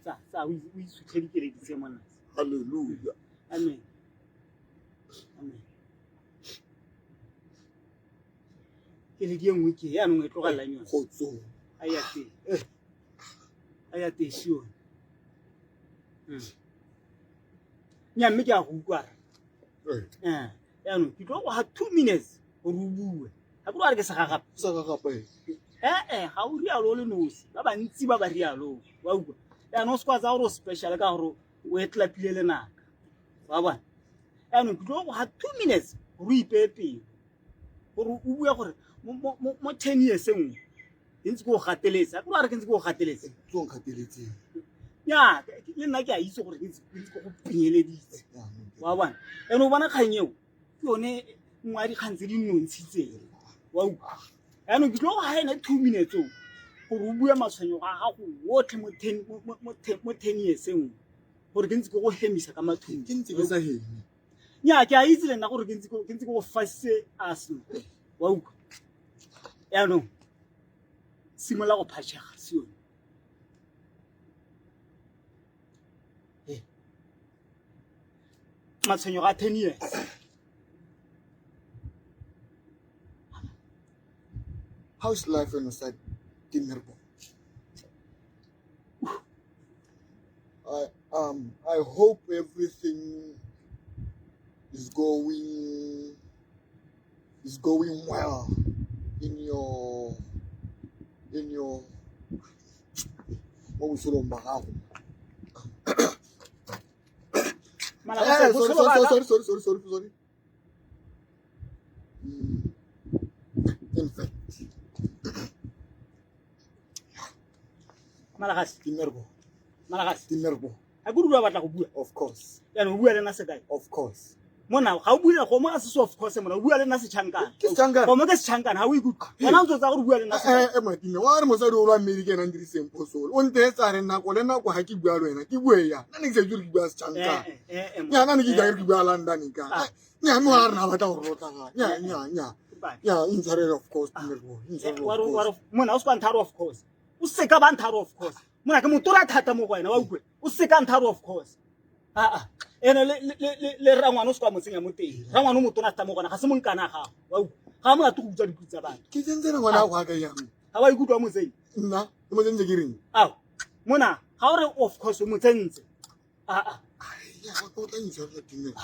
Tsa tsa o isutlhe dikeledi tse monna. Halleluja. Amen. Amen. Keledi e nngwe ke yaanong e tlogelelang yone. Kgotsong. A ya teng. A ya teng sione. Nya mme ke a go utlwa. Eh, yaanong ke tlo go ga 2 minutes gore o bue. Ga ke re ke segagapa. Segagapa e. Eh, ga o rialo o le nosi. Ba bantsi ba ba rialo. Wa utlwa. Yaanong o se kwa tsa gore o special ka gore o e tlapile lenaka. Wa bona? Yaanong ke tlo go ga 2 minutes gore o ipeye pele. Gore o bue gore mo 10 years e nngwe ke ntse ke o gateletse. Ga ke re ke ntse ke o gateletse. Ke o nkgateletseng. Ya, le nna ke a itse gore ke ntse ke go pinyeleditse. Wa bona? Ene o bona kgang eo ke yone nngwe ya dikgang tse di nnontshitseng. Wa utlwa? Yaanong ke tlo go ga ene 2 minutes o gore o bue matshwenyego a gago otlhe mo 10 years e nngwe gore ke ntse ke go hemisa ka mathung. Ke ntse ke sa heme. Nya, ke a itse le nna gore ke ntse ke go fasitse asthma. Wa utlwa? Yaanong simolola go phatšhega sione. Matshwenyego a 10 years. How's life on your side, Timirbo? I hope everything is going well in your mo botshelong ba gago. Mara Eh, sorry, botshelo ba ka- sorry, sorry, sorry, sorry, sorry. In fact, Malagasi, Timerbo, Malagasi. Timerbo, Ga ke ruri wa batla go bua. Of course, Yaanong o bua le nna sekai. Of course. Mona ga o bue go mo ga se so of course mona o bua le nna setšhankana. Ke setšhankana? Go mo ke setšhankana ga o ikutlwa. Wena o ntse o tsaya gore o bua le nna sekai. Eh, Matime, wa re mosadi o lwa mmedi ke ena ntiriseng phosolo. O nteetsa re nako le nako ga ke bua le wena, ke bue ya. Nna ne ke sa itse gore ke bua setšhankana. Nya, nna ne ke itse gore ke bua London ka. Ah. Nya, mme wa rena batla go rotla. Nya, nya, nya. Nya, intshwarele, of course, Timerbo. Intshwarele, of course. Mona o se kwa ntharo of course. O seka ba ntharo of course. Mona ke motora thata mo go wena, wa utlwe. O seka ntharo of course. Aa. Ene le rangwane o se kwa mo tsenya mo teng. Rangwane o motona thata mo go wena, ga se monkana a gago. Wa utlwa. Ga molato go utswa dikutu tsa batho. Ke tsentse ngwana go aka yang. Ga wa ikutlwa mo tsenya. Nna, ke mo tsentse ke reng? Ao. Mona ga o re of course o mo tsentse. Aa. Ai, ya, o tla intshwarela, Timerbo.